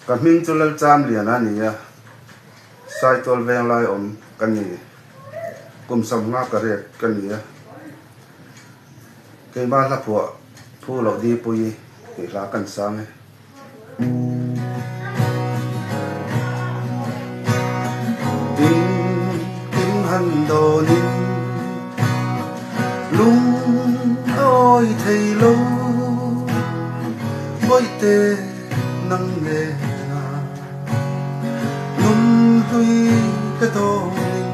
Ka hming chu Lalchamliana a ni a, Saitual Venglai awm ka ni. Kum 50 ka riat ka ni a. Keimah hlaphuah Phu Loh Dipui tih hla kan sang e. Tin han dawnin lung a awi thei lo, Bawihte nang nena nun hlui ka dawnin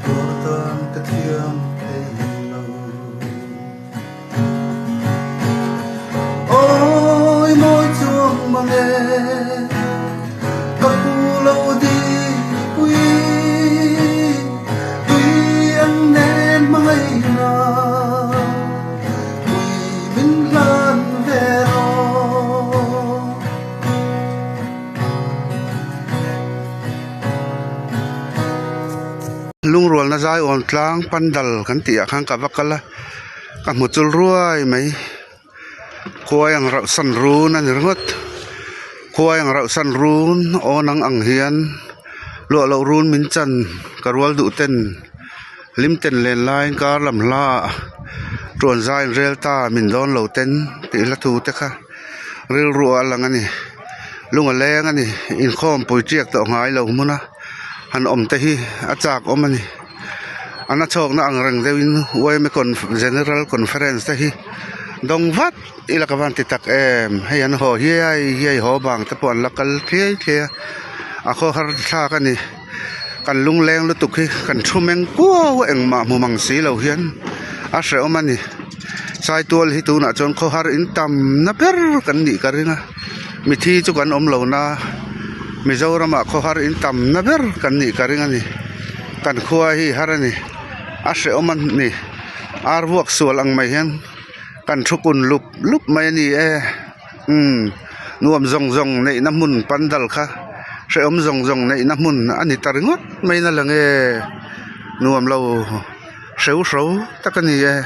tuar tan ka thiam thei lo. Awi mawi chuang mang e, ka pu lo dipui, tui an nen hmangaihna, pui min hlan ve rawh. Lungrualna zaiawm tlang pandal kan tih ah khan ka va kal a. Ka hmu chul ruai mai khuai ang rauh san run a ni ringawt khuai ang rauh san run aw nang ang hian luah loh run min chan ka rual duh ten hlim ten len laiin kar lam hla ah tuan zai in rel ta min dawn lo ten tih hla thu te kha rilru ah a lang a ni lung a leng a ni inkhawm pui tiak tawh ngai lo hmun a han awm te hi a chak awm a ni. A na chhawkna ang reng deuhin yma general conference te hi dawng vat ila ka van ti tak em hei an haw hiai hiai haw bang te pawh an la kal thliai thliai a a khawhar thlak a ni kan lungleng lutuk hi kan thu meng kuau a engmah hmu mang si lo hian a hrehawm a ni saitual hi tunah chuan khawhar in tam na ber kan nih ka ring a mithi chu kan awm lo na Mizoramah khawhar in tam na ber kan nih ka ring a ni. Kan khua hi har a ni a hrehawm a ni ar vuak sual ang mai hian kan thu kun lup lup mai a ni e umm nuam zawng zawng neihna hmun pandal kha hrehawm zawng zawng neihna hmun a ni ta ringawt mai na lang e nuam lo hreu hro tak a ni e.